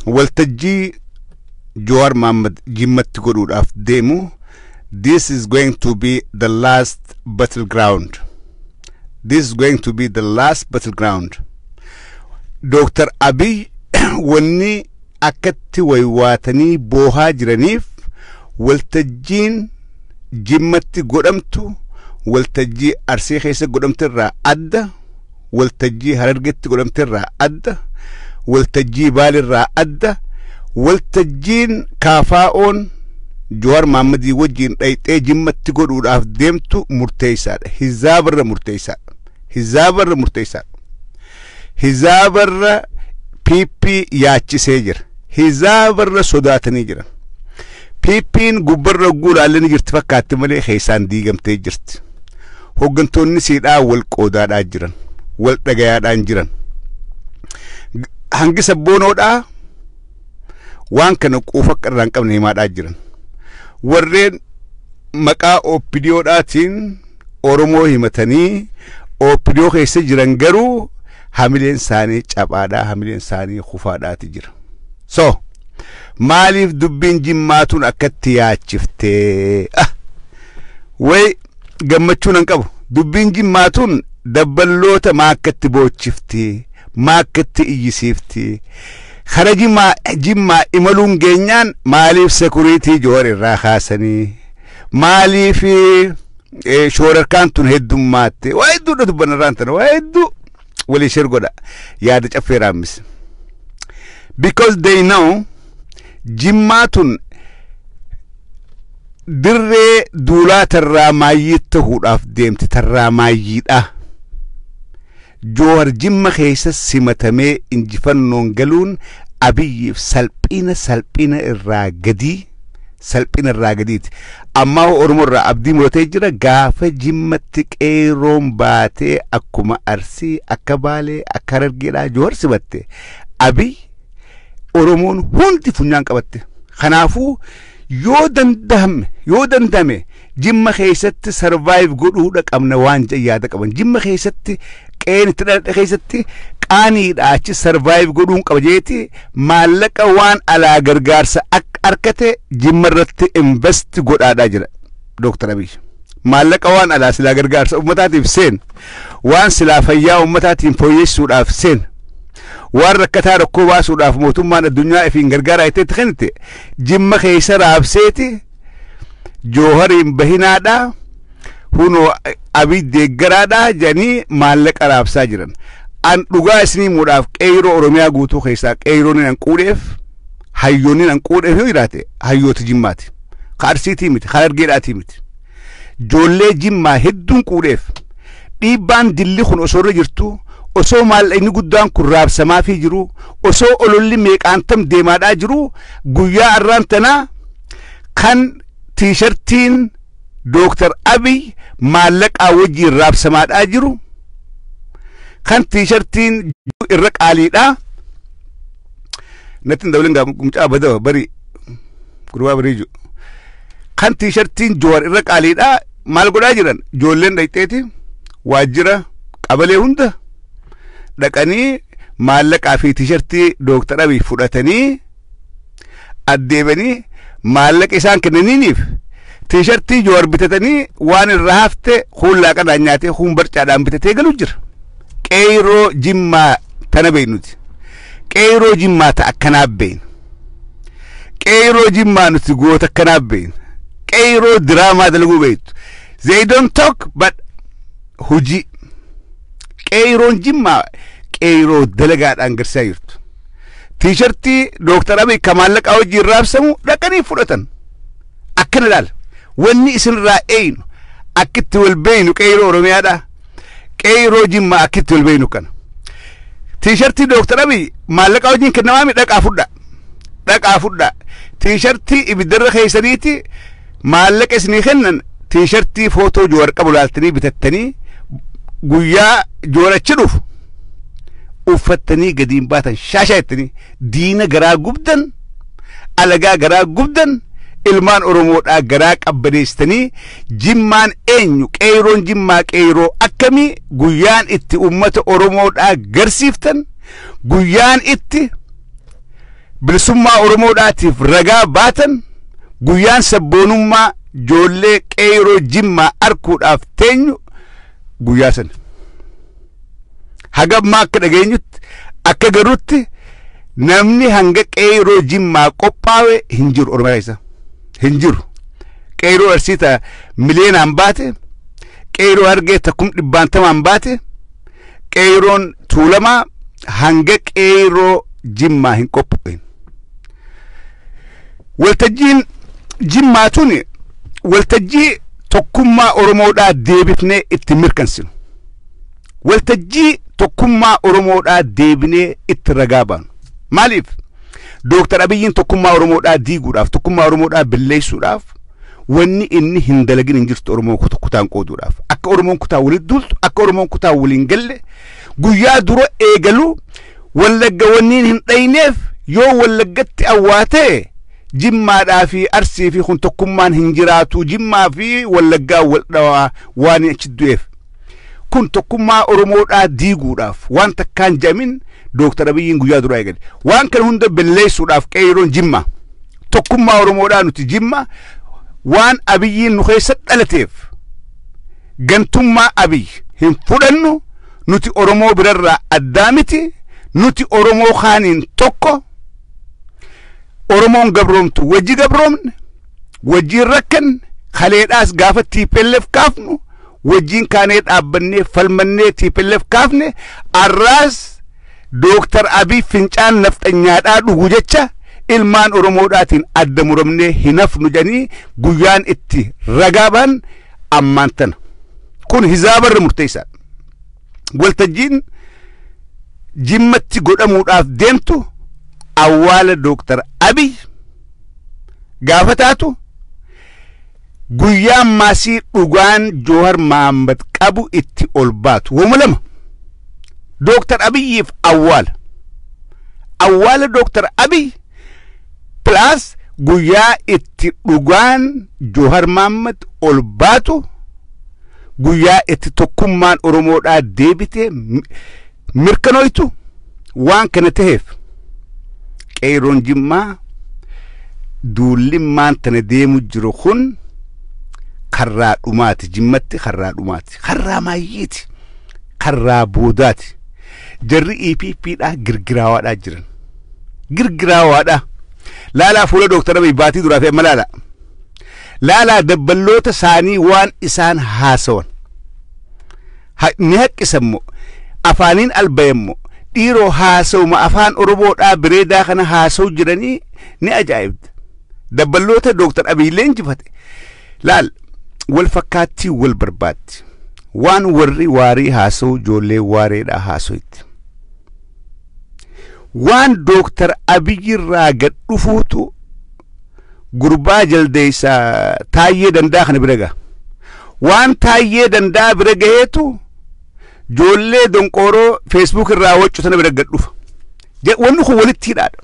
Waltajjii Jawaar Mohammad Jimmatti godhuudhaaf deemu, this is going to be the last battleground. This is going to be the last battleground. Dr. Abiy wanni akkatti waywaatanii boohaa jiraniif, waltajjiin Jimmatti godhamtu waltajjii Arsii keessa godhamte irraa adda, waltajjii Harargetti godhamte irraa adda, waltajjii Baalirraa adda. Waltajjiin Kaafaa'oon Jawaar Mahammadii wajjiin dhayxee Jimmatti godhuudhaaf deemtu murteessaadha. Hizaabarra murteessaadha. Hizaabarra murteessaadha. Hizaabarra PP yaachisee jira. Hizaabarra sodaatanii jiran. PP'n gubbarra guulaallee ni jirti fakkaatti malee keessaan diigamtee jirti. Hooggantoonni siidhaa wal qoodaadhaa jiran. Wal dhagayaadhaan jiran. Hangi sabboonoodhaa waan kana quufa akka irraa hin qabne himaadhaa jiran. Warreen maqaa OPDOdhaatiin Oromoo himatanii OPDO keessa jiran garuu hamileen isaanii caphaadhaa, hamileen isaanii kufaadhaati jira. So maaliif dubbiin Jimmaatuun akkatti yaachiftee? Ah, way gammachuu nan qabu. Dubbiin Jimmaatuun dabballoota maa akkatti boochifti? Maa akkatti iyyisiifti? Kara Jimmaa imaluun geenyaan maaliif security Joowar irraa kaasanii? Maaliif shoorarkaan tun heddummaatte? Waa hedduudha dubbanna irraan tana, waa hedduu walii share godha, yaada caffee raammis. Because they know Jimmaa tun dirree duulaa tarraa maayyii ta'uudhaaf deemti, tarraa maayyiidha. Joowar Jimma keessa simatamee injifannoon galuun Abiyyiif salphina, salphina irraa gadii, salphina irraa gadiiti. Ammaa Oromoo irraa abdii muratee jira. Gaafa Jimmatti qeeroon baatee akkuma Arsii, akka Baalee, akka Harargeedhaa Joowar simatte, Abiy Oromoon hundi funyaan qabatte. Kanaafuu yoo danda'ame Jimma keessatti survive godhuudha qabna waan jedhan yaada qaban. Jimma keessatti, qeen itti dhaladhe keessatti qaaniidha, achi survive godhuun qaba jeeti maallaqa waan alaa gargaarsa akka argate Jimma irratti invest godhaadhaa jira Dooktar Abiy. Maallaqa waan alaa silaa gargaarsa uummataatiif seen, waan silaa fayyaa uummataatiin fooyyessuudhaaf seen, waan rakkataa rakkoo baasuudhaaf mootummaan addunyaa ifiin gargaaraa itteetti kennite Jimma keessa raabseeti Joohariin bahinaadhaa, hunoo Abiy deeggaraadhaa jedhanii maallaqa raabsaa jiran. An dhugaa isinii muudhaaf, qeyroo Oromiyaa guutuu keessaa qeeyroon an quudheef, hayyoonni an quudheef yoo jiraate, hayyoota Jimmaati. Ka Arsiitii miti, ka Harargeedhaatii miti. Ijoollee Jimmaa hedduun quudheef. Dhiibbaan dilli kun osoo irra jirtu, osoo maallaqni guddaan kun raabsamaafii jiru, osoo ololli meeqaantam deemaadhaa jiru, guyyaa arraan tanaa kan T-shirtiin Dooktar Abiy maallaqaa wajjiin raabsamaadhaa jiru, kan T-shirtiin irra qaaliidhaa natti hin dabalin, mucaa badawa bari gurbaa barii jiru, kan T-shirtiin Joowar irra qaaliidhaa maal godhaa jiran? Ijoolleen dhayxeeti waajjira qabalee hunda dhaqanii maallaqaa fi T-shirtii Dooktar Abiy fudhatanii addeebanii, maallaqa isaan kennaniiniif T-shirtii Joowar bitatanii, waan irraa hafte kuun laaqanaan nyaatee, kuun barcaadhaan bitatee galu jira. Qeyroo Jimmaa tana beeknuti. Qeyroo Jimmaa ta akkanaa beekna. Qeyroo Jimmaa nuti goota akkanaa beekna. Qeyroo diraamaa dalaguu beektu. They don't talk but hojii. Qeeyroon Jimmaa qeeyroo dalagaadhaan garsiisaa jirtu. T-shirtii Dooktar Abiy ka maallaqaa wajjin raabsamu dhaqanii fudhatan. Akkana ilaala. Wanni isinirraa eeynu, akkitti wal beeynu, qeeyroo Oromiyaadha. Qeeyroo Jimmaa akkitti wal beeynu kana. T-shirtii Dooktar Abiy maallaqaa wajjin kennamaami, dhaqaa fudha. Dhaqaa fudha. T-shirtii ibiddarra keessaniiti maallaqa isinii kennan, T-shirtii footoo Joowar qabu laaltanii bitattanii, guyyaa Joowar achi dhufu uffattanii gadiin baatan, shaashaa jettanii diina garaa gubdan, alagaa garaa gubdan, ilmaan Oromoodhaa garaa qabbaneessitanii. Jimmaan eenyu, qeeyroon Jimmaa qeeyroo akkamii, guyyaan itti ummata Oromoodhaa garsiiftan. Guyyaan itti bilisummaa Oromoodhaatiif ragaa baatan, guyyaan sabboonummaa ijoollee qeeroo Jimmaa arkuudhaaf teenyu guyyaa sana. Hagammaa akka dhageenyutti, akka garuutti, namni hanga qeeroo Jimmaa qophaa'e hin jiru. Oromiyaa keessa hin jiru. Qeeroo Arsii ta miliyeenaan baate, qeeroo Hargee ta 100,000 baate, qeeroon Tuulamaa hanga qeeroo Jimmaa hin qophaa'in. Waltajjiin Jimmaa tuni waltajjii tokkummaa Oromoodhaa deebifnee itti mirkansinu. Waltajjii tokkummaa Oromoodhaa deebinee itti ragaa baanu. Maaliif? Dooktar Abiyyiin tokkummaa Oromoodhaa diiguudhaaf, tokkummaa Oromoodhaa billeessuudhaaf wanni inni hin dalagin hin jirtu. Oromoo kutaan qooduudhaaf, akka Oromoon kutaa walitti duultu, akka Oromoon kutaa waliin galle guyyaa dura eegalu. Wallagga wanniin hin dhayneef, yoo Wallaggatti awwaatee Jimmaadhaa fi Arsii fi kun tokkummaan hin jiraatu, Jimmaa fi Wallaggaa wal dhawaa waan achi du'eef. Kun tokkummaa Oromoodhaa diiguudhaaf waan takkaan jamin Dooktar Abiyyiin guyyaa duraa eegale. Waan kana hunda balleessuudhaaf qeeroon Jimmaa tokkummaa Oromoodhaa, nuti Jimma waan Abiyyiin nu keessa dhalateef gantummaa Abiy hin fudhannu. Nuti Oromoo birarraa addaa miti, nuti Oromoo kaaniin tokko. Oromoon gabroomtu wajji gabroomne, wajjiin rakkanne. Kaleedhaas gaafa TPLF kaafnu wajjiin kaanee dhaabbannee falmannee TPLF kaafne. Arraas Dooktar Abiy fincaan nafxanyaadhaa dhugu jecha ilmaan Oromoodhaatiin adda muramnee hin hafnu jedhanii guyyaan itti ragaa ba'an ammaan tana. Kun hizaabarra murteessaadha. Waltajjiin Jimmatti godhamuudhaaf deemtu awwaala Dooktar Abiy gaafa taatu, guyyaan maasii dhugaan Joohar Mahammad qabu itti ol baatu. Woma lama, Dooktar Abiyyiif awwaala. Awwaala Dooktar Abiy plus guyyaa itti dhugaan Joohar Mahammad ol baatu, guyyaa itti tokkummaan Oromoodhaa deebitee mirkanooytu. Waan kana taheef qeeroon Jimmaa, duullimmaan tana deemu jiru kun karraa dhumaati. Jimmatti karraa dhumaati, karraa maayyiiti, karraa boodaati. Jarri EPP dha girgiraawaadhaa jiran, girgiraawaadha. Laalaa fuula Dooktar Abiy baatii duraa fi amma laala. Laalaa dabballoota isaanii, waan isaan haasawan ni haqqisammo, afaaniin albayammo. Dhiiroo, haasawuma afaan Oromoodhaa bireedaa kana haasawu jiranii ni ajaa'ibda. Dabballoota Dooktar Abiy leenjifate laal. Wal fakkaattii wal barbaaddi. Waan warri waarii haasawu ijoollee waareedhaa haasawitti. Waan Dooktar Abiy irraa gad dhufuutu gurbaa jaldeessaa Taayyee Danda'a kana bira gaha. Waan Taayyee Danda'a bira gaheetu ijoollee donqooroo Facebook irraa waccu sana bira gad dhufa. Wanni kun walitti hidhaadha.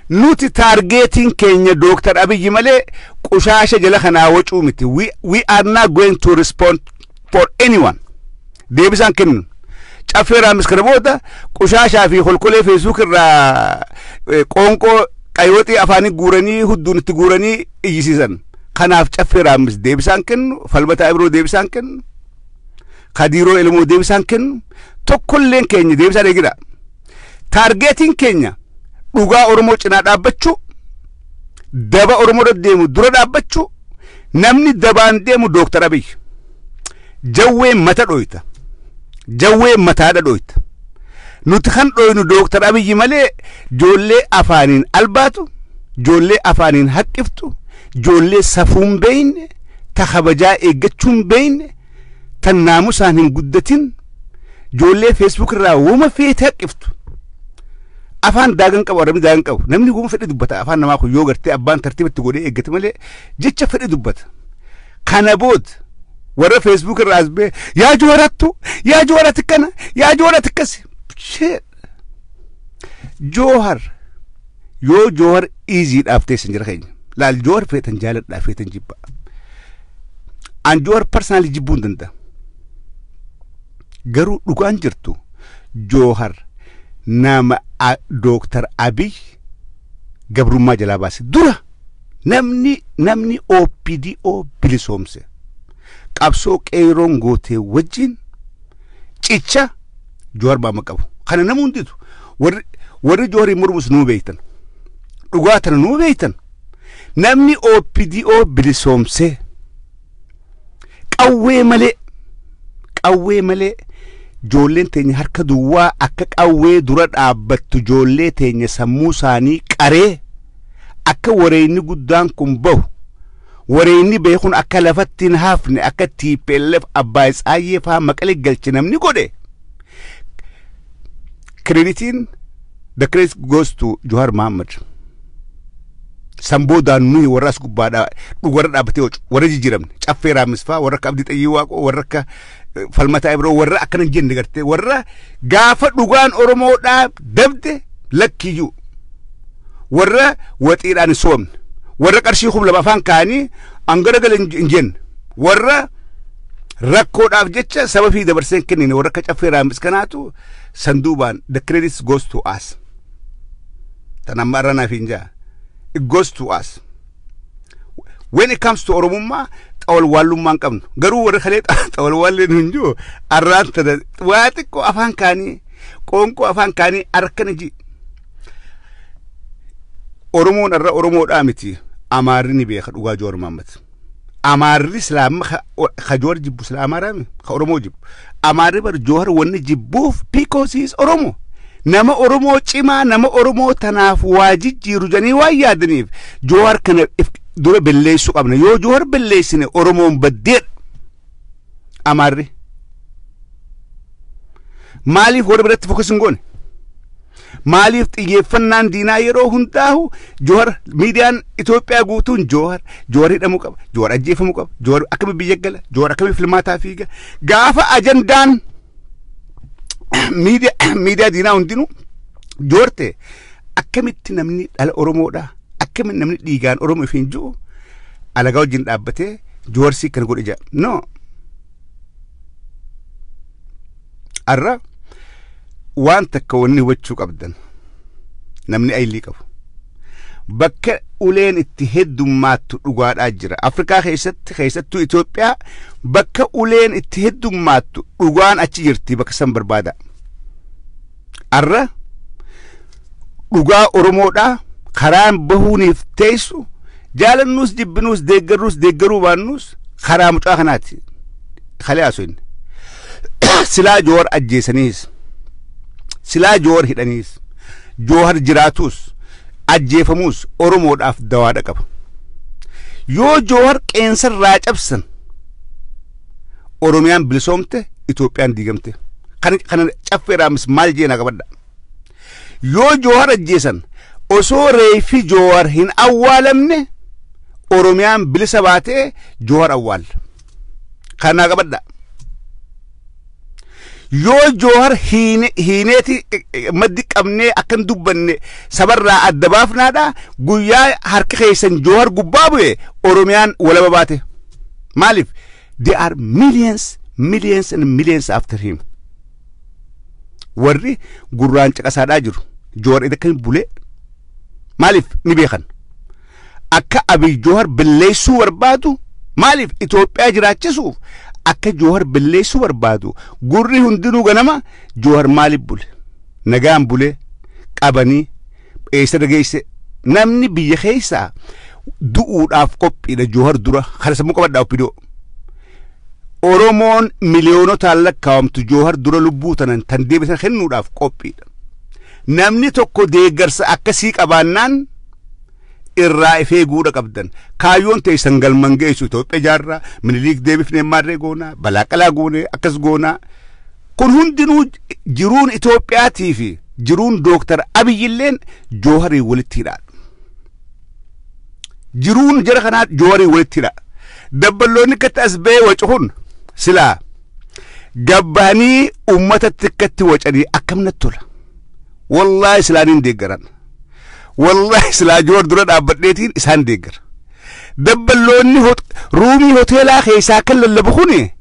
Nuti targetiin keenya Dooktar Abiyyi malee qushaasha jala kanaa wacuu miti. We are not going to respond for anyone. Deebisaan kennu. Caffee Raamis kana booda qushaashaa fi holkolee Facebook irraa qoonqoo qayooxii afaanii guuranii hudduun itti guuranii iyyisiisan. Kanaaf Caffee Raamis deebisaan kennu, Falmataa Ibiroo deebisaan kennu, Kadiiroo Elmoo deebisaan kennu, tokkolleen keenya deebisaan eegidha. Targetiin keenya dhugaa Oromoo cinaa dhaabbachuu, daba Oromoo irra deemu dura dhaabbachuu. Namni dabaan deemu Dooktar Abiy. Jawwee mata dhoyta. Jawwee mataadha dhoyta. Nuti kan dhoynu Dooktar Abiyyi malee ijoollee afaaniin albaatu, ijoollee afaaniin haqqiftu, ijoollee safuun beeyne, ta kabajaa eeggachuun beeyne, tan naamusaan hin guddatin, ijoollee Facebook irraa wama feete haqqiftu. Afaan daagan qabu, arrabni daagan qabu. Namni wama fedhe dubbata. Afaan namaa kun yoo gartee abbaan tartiibatti godhee eeggate malee jecha fedhe dubbata. Kana booda warra Facebook irraa as ba'e, "Yaa Joorattu, yaa Jooratti kana, yaa Jooratti akkasi." Joohar yoo Joohar iiziidhaaf teessan jira keenya. Laal, Joohar feetan jaaladhaa, feetan jibba. An Joohar personally jibbuu hin danda'a. Garuu dhugaan jirtu Joohar Nama Dooktar Abiy gabrummaa jalaa baase dura namni OPDO bilisoomse qabsoo qeeroon gootee wajjin cicha Jowaar Mohaammed qabu. Kana nama hunditu warri Jawaarii mormus nuu beektan, dhugaa tana nuu beektan. Namni OPDO bilisoomse qawwee malee ijoolleen teenya harka duwwaa akka qawwee dura dhaabbattu, ijoollee teenya sammuu isaanii qaree akka wareeyni guddaan kun bahu, wareeyni beekun akka lafatti hin hafne, akka TPLF Abbaa Tsaayyee faa Maqalee galche namni godhe, creditiin, the credit goes to Jawar Mohammed. San boodaan nuyi warra as gubbaadhaa dhugarra dhaabbatee hocu, warra jijjiiramne, Caffee Raamisfaa, warra akka Abdii Xayyii Waaqoo, warra akka Falmataa Ibroo, warra akkana hin jenne gartee, warra gaafa dhugaan Oromoodhaa dabde lakkiyyuu, warra waxiidhaan hin soomne, warra qarshii 2000 afaan kaa'anii angara gala hin jenne, warra rakkoodhaaf jecha saba fi dabarsee hin kennine, warra akka Caffee Raamis kanaatu sanduubaan the credit goes to us. Tan amma irra naaf hin jaa, it goes to us. When it comes to Oromummaa, xawalwaallummaa hin qabnu. Garuu warra kalee xawalwaalleen hin jiru. Arraan tana waa xiqqoo afaan kaanii, qoonqoo afaan kaanii harkana ji. Oromoon irra Oromoodhaa miti. Amaarri ni beeka dhugaa Jowaar Mohaammed. Amaarri Islaama ka Jowaar jibbu sila Amaaraami ka Oromoo jibbu. Amaarri bar Jowaar wanni jibbuuf because he is Oromo. Nama Oromoo cimaa, nama Oromoo tanaaf waa jijjiiru jedhanii waan yaadaniif Jowaar kana dura belleessuu qabna. Yoo Jowaar belleessine Oromoon baddeedha. Amaarri. Maaliif warra biratti focus hin goone? Maaliif xiyyeeffannaan diinaa yeroo hundaahu Jowaar? Miidiyaan Itoophiyaa guutuun Jowaar, Jowaar hidhamuu qaba, Jowaar ajjeefamuu qaba, Jowaar akkami biyya gala, Jowaar akkami filmaataa fiiga. Gaafa ajandaan miidiyaa diinaa hundinuu Jowaar ta'e, akkamitti namni dhala Oromoodha, akkamitti namni dhiigaan Oromoo ifiin jiru alagaa wajjin dhaabbatee Jowaar sii kana godhe jedha? No. Arra waan takka wanni hubachuu qabdan, namni aylii qabu. Bakka uleen itti heddummaattu dhugaadhaa jira. Afrikaa keessatti, keessattuu Itoophiyaa, bakka uleen itti heddummaattu dhugaan achi jirti, bakka san barbaada. Arra dhugaa Oromoodhaa karaan bahuuniif teessu, jaalannuus jibbinuus, deeggarruus deeggaruu baannuus, karaa mucaa kanaati. Kalee haasoo inni. Silaa Joowar ajjeesaniis, silaa Joowar hidhaniis, Joowar jiraatus ajjeefamuus Oromoodhaaf dawaadha qaba. Yoo Joowar qeensarraa cabsan Oromiyaan bilisoomte, Itoophiyaan diigamte. Kana Caffeeraamis maal jeena qabadha. Yoo Joowar ajjeesan, osoo reeffi Joowar hin awwaalamne Oromiyaan bilisa baatee Joowar awwaalla. Kanaa qabadha. Yoo Joowar hiineeti maddi qabnee akkan dubbanne sabarraa adda baafnaadha, guyyaa harka keessan Joowar gubbaa bu'e Oromiyaan walaba baate. Maaliif? There are millions, millions and millions after him. Warri gurraan caqasaadhaa jiru. Joowar akkamiin bulee? Maaliif ni beekan? Akka Abiy Joowar balleessuu barbaadu, maaliif Itoophiyaa jiraachisuuf akka Joowar balleessuu barbaadu, gurri hundinuu ganama Joowar maaliif bule? Nagaan bule, qabanii eessa dhageesse? Namni biyya keessaa du'uudhaaf qophiidha Joowar dura. Kana sammuu qabadhaa oppidoo. Oromoon miliyoonotaan lakkaawamtu Joowar dura lubbuu tanan tan deebisan kennuudhaaf qophiidha. Namni tokko deeggarsa akkasii qabaannaan irraa ifee guudha qabdan. Kaayyoon teessan galman geessu. Itoophiyaa ijaarraa, Miniliik deebifnee maarree goonaa, balaa qalaa goonee akkas goonaa. Kun hundinuu jiruun Itoophiyaatii fi jiruun Dooktar Abiyyilleen Jooharii walitti hidhaadha. Jiruun jara kanaa Jooharii walitti hidha. Dabballoonni akkatti as ba'ee wacu kun silaa gabbahanii uummatatti akkatti wacanii akkam natti tola. Wallaahi silaan hin deeggaran. Wallaahi silaa Joowar dura dhaabbadheetiin isaan deeggara. Dabballoonni roomii hoteelaa keessaa kan lallabu kuni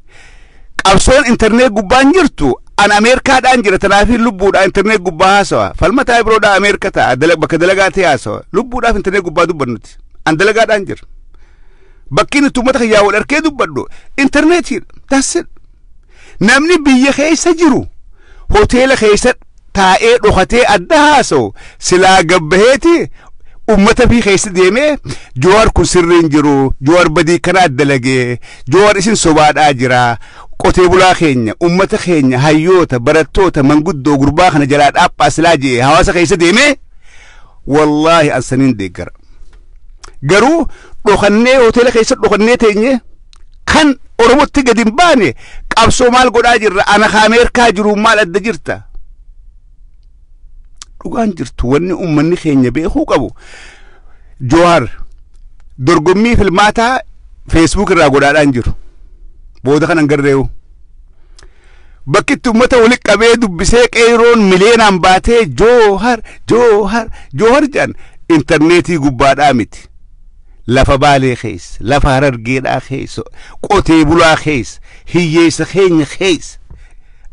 qabsoon internet gubbaan jirtu. An Ameerikaadhaan jira, tanaafii lubbuudhaan internet gubbaa haasawa. Falmataa biroodhaa Ameerika ta'a, bakka dalagaa ta'e haasawa. Lubbuudhaaf internet gubbaa dubbannuti. An dalagaadhaan jira. Bakki nuti uummata kiyyaa wal arkee dubbadhu interneetiidha. That's it. Namni biyya keessa jiru hoteela keessa taa'ee dhokatee adda haasawu silaa gabbaheeti ummata fi keessa deemee, "Joowar kun sirriin jiru, Joowar badii kana dalagee, Joowar isin sobaadhaa jira, qotee bulaa keenya, ummata keenya, hayyoota, barattoota, manguddoo, gurbaa kana jalaa dhaaphaa," silaa jee hawaasa keessa deemee, wallaahi an saniin deeggara. Garuu dhokannee hoteela keessa dhokannee teenye kan Oromotti gadi hin baane qabsoo maal godhaa jirra? Ana ka Ameerikaa jiru maal adda jirta? Dhugaan jirtu, wanni uummanni keenya beekuu qabu, Jowaar dorgommii filmaataa Facebook irraa godhaadhaan jiru. Booda kanan garreewu. Bakki itti uummata walitti qabee dubbisee qeeroon miliyeenaan baatee "Joohar, Joohar, Joohar" jedhan intarneetii gubbaadhaa miti. Lafa Baalee keessa, lafa Harargeedhaa keessa, qotee bulaa keessa, hiyyeessa keenya keessa.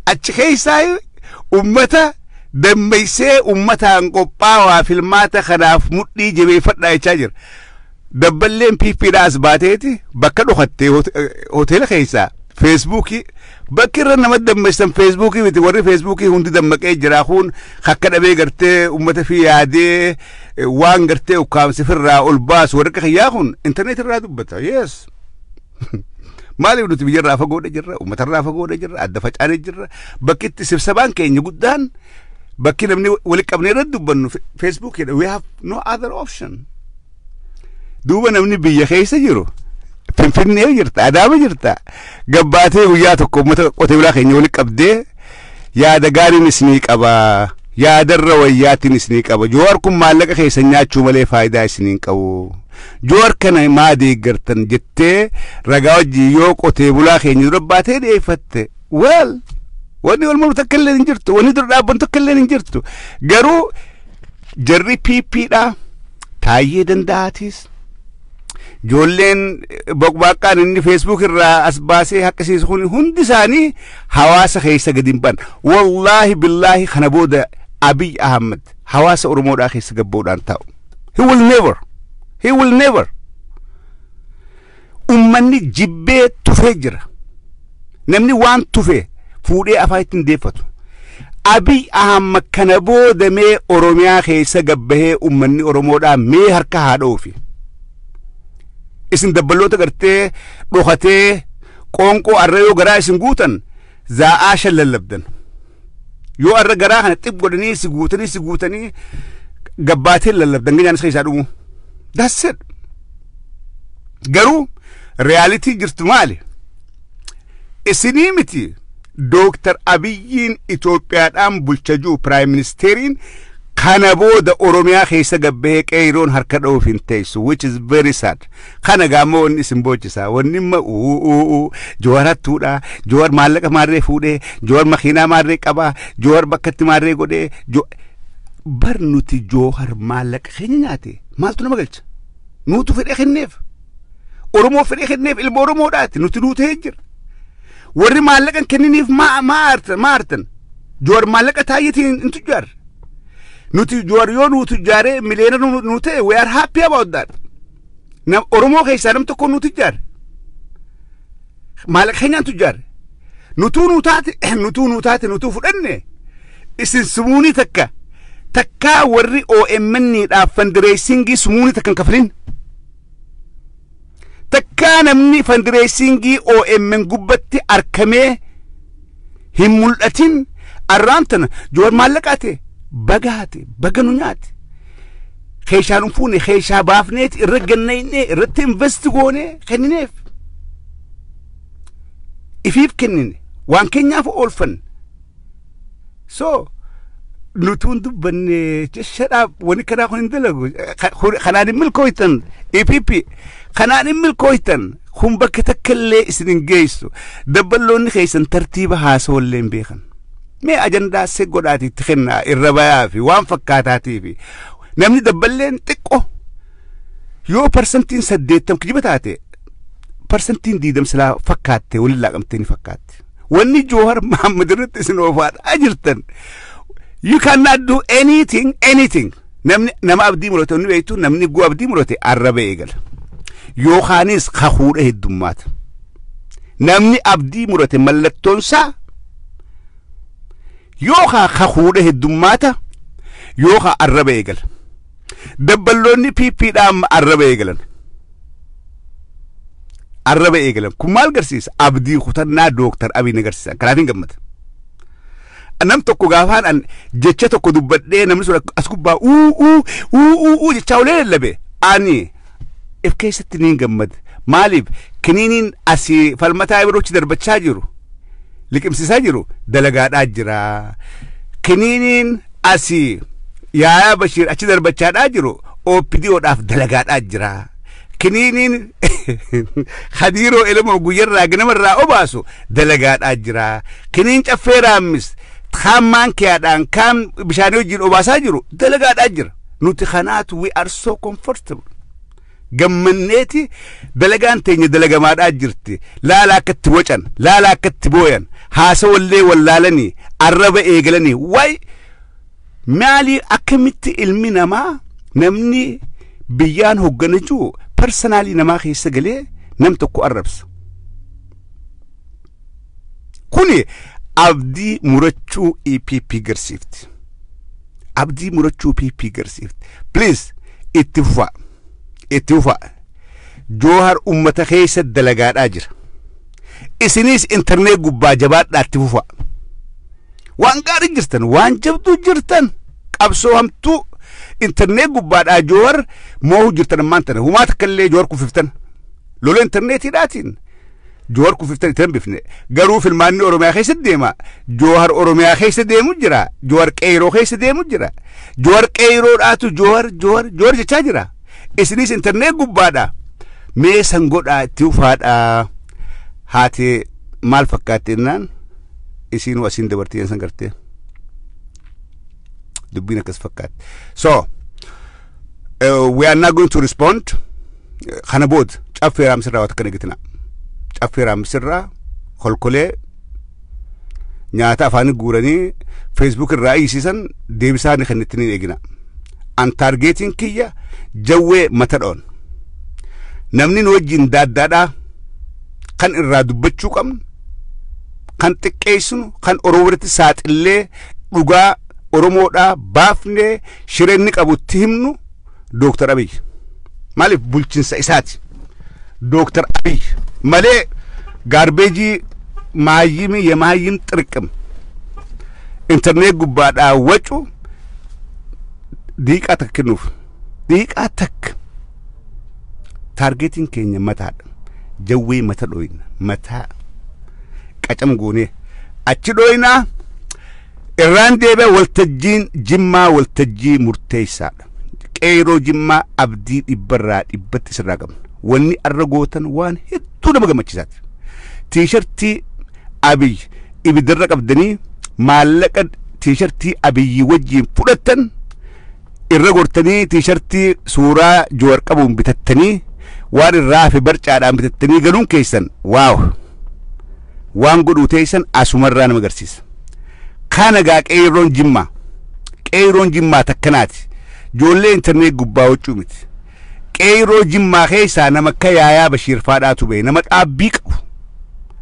Achi keessaa ummata dammaysee ummataan qophaawaa, filmaata kanaaf mudhii jabeeffadhaa jechaa jira. Dabballeen PPdhaa as baateeti bakka dhokattee hoteela keessaa Facebookii bakki irra nama dammaysan Facebookii miti. Warri Facebookii hundi dammaqee jira. Kun akka dhabee gartee ummata fi yaadee waan gartee ukkaamsi firraa ol baasu, warri akka kiyyaa kun internet irraa dubbata. Yes. Maaliif? Nuti biyyarraa fagoodha jirra, uummatarraa fagoodha jirra, adda facaanee jirra. Bakki itti sibsabaan keenya guddaan, bakki namni walitti qabnee irratti dubbannu Facebookiidha. We have no other option. Duuba namni biyya keessa jiru, Finfinnee jirta, Adaama jirta, gabbaatee guyyaa tokko uummata qotee bulaa keenya walitti qabdee, "Yaada gaariin isinii qaba, yaadarra wayyaatiin isinii qaba, Joowar kun maallaqa keessan nyaachuu malee faayidaa isinii hin qabu. Joowar kana maa deeggartan?" jettee ragaa wajjin yoo qotee bulaa keenya dura baatee dhiyeeffatte, well, wanni wal mormu takka illee hin jirtu, wanni dura dhaabbantu takka illee hin jirtu. Garuu jarri PPdha, Taayyee Danda'aatis, ijoolleen boqbaqqaan inni Facebook irraa as baasee haqqisiisu kun hundi isaanii hawaasa keessa gadi hin ban. Wallaahi billaahi, kana booda Abiy Ahmed hawaasa Oromoodhaa keessa gabboodhaan taa'u. He will never. He will never. Ummanni jibbee tufee jira. Namni waan tufe fuudhee afaan ittiin deeffatu. Abiy Ahmed kana booda mee Oromiyaa keessa gabbahee ummanni Oromoodhaa mee harka haa dhoofi. Isin dabballoota gartee dhokatee qoonqoo arra yoo garaa isin guutan zaa'aa shan lallabdan. Yoo arra garaa kana xib godhanii si guutanii si guutanii gabbaatee lallabdan ganyaan isa keessaa dhumu. That's it. Garuu reality jirtu maali? Isinii miti, Dooktar Abiyyiin Itoophiyaadhaan bulcha jiru, prime ministeriin, kana booda Oromiyaa keessa gabbahee qeeyroon harka dha'uuf hin teessu, which is very sad. Kana gaammoo wanni isin boochisaa, wanni imma uu Joowar hattuudha, Joowar maallaqa maarree fuudhee, Joowar makiinaa maarree qabaa, Joowar bakkatti maarree godhee. Bar nuti Joowar maallaqa keenya nyaate maaltu nama galcha? Nuutu fedhee kenneef. Oromoo fedhee kenneef, ilma Oromoodhaati, nuti nuu ta'ee jira. Warri maallaqa hin kenniniif maa maa artan? Maa artan? Joowar maallaqa taayyetiin hin tujjaarre. Nuti Joowar yoo nuu tujjaaree miliyoona nu ta'e, we are happy about that. Nam Oromoo keessaa nam tokko nu tujjaare. Maallaqa keenyaan tujjaare. Nutuu nuu taate, nutuu nuu taate, nutuu fudhanne. Isin sumuunii takka takkaa warri OMN dhaaf fundraisingii sumuunii takka hin kafalin. Takkaa namni fundraisingii OMN gubbatti arkamee hin mul'atin arraan tana Joowar maallaqaate bagaate baga nu nyaate. Keeshaan hin fuune, keeshaa baafneeti irra gannayne, irratti invest goone kennineef. Ifiif kennine, waan keenyaaf oolfanne. So nutuun dubbanne shadhaaf wani kanaa kun hin dalagu. Kanaan hin milkooytan, EPP kanaan hin milkooytan. Kun bakka takka illee isin hin geessu. Dabballoonni keessan tartiiba haasawallee hin beekan. Mee ajandaa se godhaati itti kennaa irra bayaa fi waan fakkaataatii fi namni dabballeen xiqqoo yoo 80% kijiba taate, 20% silaa fakkaatte waliin laaqamtee ni fakkaatti. Wanni Jawar Mohammed irratti isin oofaadhaa jirtan. You cannot do anything, anything. Namni nama abdii murate inni beektu, namni guu abdii murate arraba eegala. Yookaanis kakuudha heddummaata. Namni abdii murate mallattoonsaa yookaan kakuudha heddummaata yookaan arraba eegala. Dabballoonni PPdhaan arraba eegalan. Arraba eegalan. Kun maal agarsiisa? Abdii kutannaa Dooktar Abiy agarsiisa. Kanaaf hin gammada. Nam tokko gaafaan an jecha tokko dubbadhee namni sun as gubbaa uu uu uu uu uu jechaa olee lallabe, ani if keessatti niin gammada. Maaliif? Kiniiniin asii falmataa biroochi darbachaa jiru, liqimsiisaa jiru, dalagaadhaa jira. Kiniiniin asii Yaayaa Bashiir achi darbachaadhaa jiru OPDOdhaaf dalagaadhaa jira. Kiniiniin Hadiiroo Elemoo guyyarraa ganamarraa obaasu dalagaadhaa jira. Kiniin Caffee Raammis kaan maankiyaadhaan kaan bishaanii wajjin obaasaa jiru dalagaadhaa jira. Nuti kanaatu we are so comfortable. Gammanneeti dalagaan teenya dalagamaadhaa jirti. Laala akkatti wacan, laala akkatti booyan, haasawallee wallaalanii, arraba eegalanii. Wayi maali, akkamitti ilmi namaa, namni biyyaan hoggana jiru, personally namaa keessa galee nam tokko arrabsa? Kuni abdii murachuu EPP garsiifti. Abdii murachuu PP garsiifti. Please, itti fufaa. Itti fufaa. Joohar ummata keessa dalagaadhaa jira. Isinis internet gubbaa jabaadhaa, itti fufaa. Waan gaarii jirtan, waan jabduu jirtan, qabsoo hamtuu internet gubbaadhaa Joohar moohuu jirtan ammaan tana. Humaa takka illee Joohar kuffiftan. Lola internetiidhaatiin Joohar kuffiftan itti hambifne. Garuu filmaanni Oromiyaa keessa deema. Joohar Oromiyaa keessa deemu jira. Joohar qeeroo keessa deemu jira. Joohar qeeroodhaatu Joohar Joohar Joohar jechaa jira. Isinis internet gubbaadha. Mee san godhaa, itti ufaadhaa. Haati maal fakkaatte jennaan isiinuu asiin dabartee san gartee. Dubbiin akkas fakkaatti. So, we are not going to respond. Kana booda Caffee Raamsirraa waan akkana eeggatina. Caffee Raamsirraa kolkolee nyaata afaanii guuranii Facebook irraa hiisisan deebisaa ni kennitanii eegina. An targetiin kiyya jawwee mata dhoon. Namni nu wajjin daaddaadhaa kan irraa dubbachuu qabnu, kan xiqqeessinu, kan Oromoo biratti saaxillee dhugaa Oromoodhaa baafnee shireenni qabutti himnu Dooktar Abiy. Maaliif? Bulchinsa isaati. Dooktar Abiy malee garbage maayyimii yemaayyim xirqim internet gubbaadhaa wacu diiqaa takka kennuuf diiqaa takka. Targetiin keenya mataadha. Jawwee mata dhooyna, mataa qacam goonee achi dhooynaa. Irraan deebi'a, waltajjiin Jimmaa waltajjii murteessaadha. Qeeroo Jimmaa, abdii 100% sirraa qabna. Wanni arra gootan waan hedduu nama gammachiisaati. T-shirtii Abiy ibiddarra qabdanii maallaqa T-shirtii Abiyyi wajjiin fudhattan irra gortanii T-shirtii suuraa Joowar qabuun bitattanii, waan irraa hafe barcaadhaan bitattanii galuun keessan wow, waan godhuu teessan asumarraa nama agarsiisa. Kana gaa qeerroon Jimmaa, qeerroon Jimmaa takkanaati. Ijoollee internet gubbaa huccuu miti. Qeerroo Jimmaa keessaa nama akka Yaayaa Bashiir faadhaatu ba'e, nama dhaabbii qabu,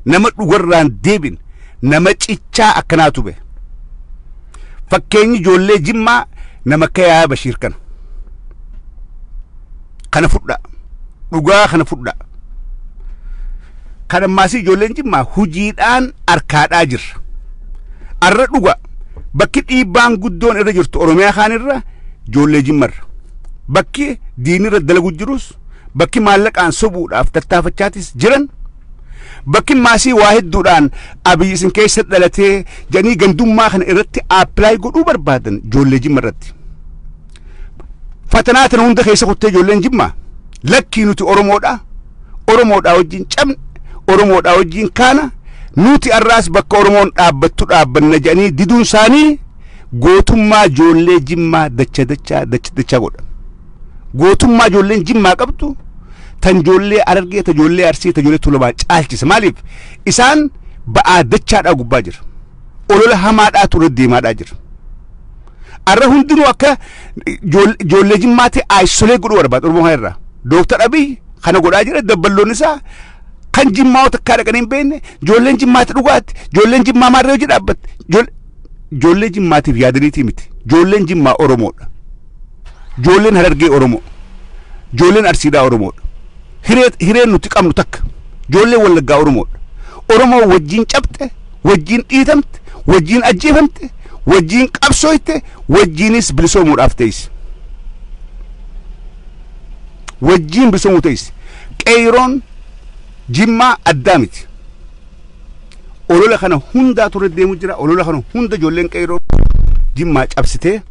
nama dhugarraan deebin, nama cichaa akkanaatu ba'e. Fakkeenyi ijoollee Jimmaa nama akka Yaayaa Bashiir kana. Kana fudhaa. Dhugaa kana fudhaa. Kan ammaasii ijoolleen Jimmaa hujiidhaan arkaadhaa jirra. Arra dhuga bakki dhiibbaan guddoon irra jirtu Oromiyaa kaan irra ijoollee Jimmarra. Bakki diinirra dalagu jirus, bakki maallaqaan sobuudhaaf tattaafachaatis jiran, bakki maasii waa hedduudhaan Abiyyi isin keessa dhalatee jedhanii gandummaa kana irratti apply godhuu barbaadan ijoollee Jimma irratti. Fatanaa tana hunda keessa kuttee ijoolleen Jimmaa lakkii, nuti Oromoodha. Oromoodhaa wajjin cabne, Oromoodhaa wajjin kaana, nuti arraas bakka Oromoon dhaabbattu dhaabbanna jedhanii diduun isaanii gootummaa ijoollee Jimmaa dacha dachaa dacha dachaa godha. Gootummaa ijoolleen Jimmaa qabdu tan ijoollee Harargee, ta ijoollee Arsii, ta ijoollee Tuulamaa caalchisa. Maaliif? Isaan Ba'aa dachaadhaa gubbaa jira. Olola hamaadhaa ture deemaadhaa jira. Arra hundinuu akka ijoollee Jimmaatti isolate godhuu barbaada Oromoo kana irraa. Dooktar Abiy kana godhaa jira. Dabballoon isaa kan Jimmaa takkaa dhaqanii hin beekne, ijoolleen Jimmaatti dhugaatti, ijoolleen Jimmaa maarree hojii dhaabbatte, ijoollee Jimmaatiif yaadaniitii miti. Ijoolleen Jimmaa Oromoodha. Ijoolleen Harargee Oromoo. Ijoolleen Arsiidhaa Oromoodha. Hireen nuti qabnu takka. Ijoolleen Wallaggaa Oromoodha. Oromoo wajjin cabxe, wajjin dhiitamte, wajjin ajjeefamte, wajjin qabsooyte, wajjinis bilisoomuudhaaf teessi. Wajjin bilisoomuu teessi. Qeeroon Jimmaa addaa miti. Olola kana hundaa ture deemu jira. Olola kana hunda ijoolleen qeeroo Jimmaa cabsitee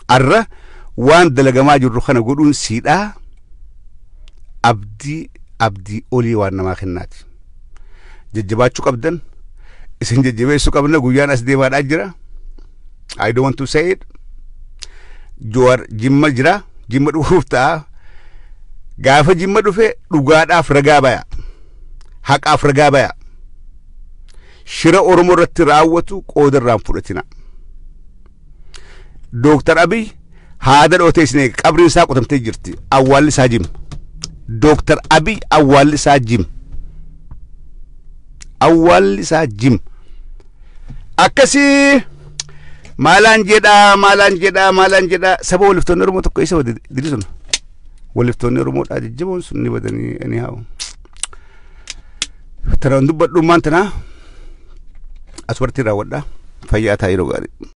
arra waan dalagamaa jirru kana godhuun siidhaa abdii abdii olii waan namaa kennaati. Jajjabaachuu qabdan, isin jajjabeessuu qabna. Guyyaan as deemaadhaa jira. I don't want to say it. Joowar Jimma jira. Jimma dhufuuf ta'a. Gaafa Jimma dhufe dhugaadhaaf ragaa baya. Haqaaf ragaa baya. Shira Oromoo irratti raawwatu qooda irraan fudhatina. Dooktar Abiy haada dhootee isin eega. Qabriin isaa qotamtee jirti. Awwaalli isaa Jimma. Dooktar Abiy awwaalli isaa Jimma. Awwaalli isaa Jimma. Akkasii maalaan jedhaa, maalaan jedhaa, maalaan jedhaa. Saba waliftoonni Oromoo tokko isa dili sun waliftoonni Oromoodhaa jajjaboon sun ni badanii. Anyhow, tanaan dubbadhummaan tanaa aswarratti raawwadhaa. Fayyaa taa'ee, yeroo gaarii.